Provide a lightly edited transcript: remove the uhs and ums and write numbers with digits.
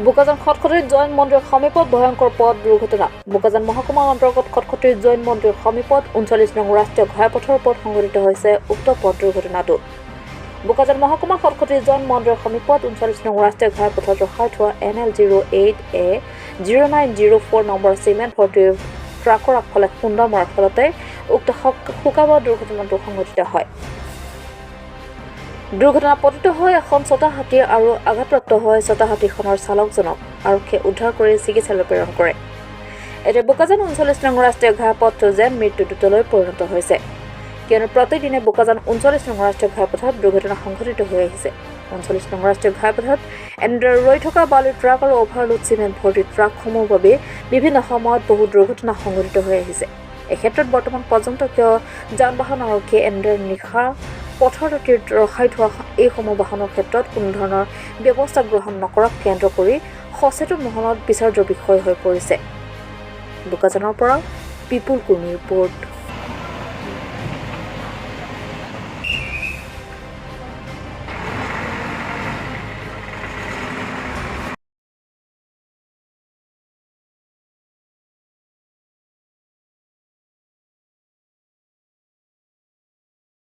বোকাজান খটখটিৰ জৈন মন্দিৰৰ সমীপত ভয়ংকৰ পথ দুৰ্ঘটনা। বোকাজান মহকুমাৰ অন্তৰ্গত খটখটিৰ জৈন মন্দিৰৰ সমীপত 39 নং ৰাষ্ট্ৰীয় ঘাইপথৰ ওপৰত সংঘটিত হৈছে উক্ত পথ দুৰ্ঘটনাটো। বোকাজান মহকুমাৰ খটখটিৰ জৈন মন্দিৰৰ সমীপত 39 নং ৰাষ্ট্ৰীয় ঘাইপথত ৰখাই থোৱা NL 08 A 0904 number cement ভৰ্তি ট্ৰাকৰ আগফালে খুন্দা মৰাৰ ফলতে উক্ত শোকাৱহ দুৰ্ঘটনাটো সংঘটিত হয়। দুৰ্ঘটনা পতিত হৈ এখন ছটা হাতী আৰু আঘাতপ্ৰাপ্ত হৈ ছটা হাতীখনৰ চালকজনক আৰক্ষীয়ে উদ্ধাৰ কৰি চিকিৎসালয়লৈ প্ৰেৰণ কৰে। এতিয়া বোকাজান 39 নং ৰাষ্ট্ৰীয় ঘাইপথটো যেন মৃত্যুদূতলৈ পৰিণত হৈছে, কিয়নো প্ৰতিদিনে বোকাজান 39 নং ৰাষ্ট্ৰীয় ঘাইপথত দুৰ্ঘটনা সংঘটিত হৈ আহিছে। 39 নং ৰাষ্ট্ৰীয় ঘাইপথত এনেদৰে ৰৈ থকা বালিৰ ট্ৰাক আৰু অভাৰলোড চিমেণ্ট ভৰ্তি ট্ৰাকসমূহৰ বাবে বিভিন্ন সময়ত বহু দুৰ্ঘটনা সংঘটিত হৈ আহিছে। এই ক্ষেত্ৰত বৰ্তমান পৰ্যন্ত কিয় যান বাহন আৰক্ষীয়ে এনেদৰে নিশা পথৰ দাঁতিত ৰখাই থোৱা এইসমূহ বাহনৰ ক্ষেত্ৰত কোনো ধৰণৰ ব্যৱস্থা গ্ৰহণ নকৰাক কেন্দ্ৰ কৰি সচেতন মহলত বিচাৰ্যৰ বিষয় হৈ পৰিছে। বোকাজানৰ পৰা পিপুল কুৰ্মীৰ ৰিপৰ্ট।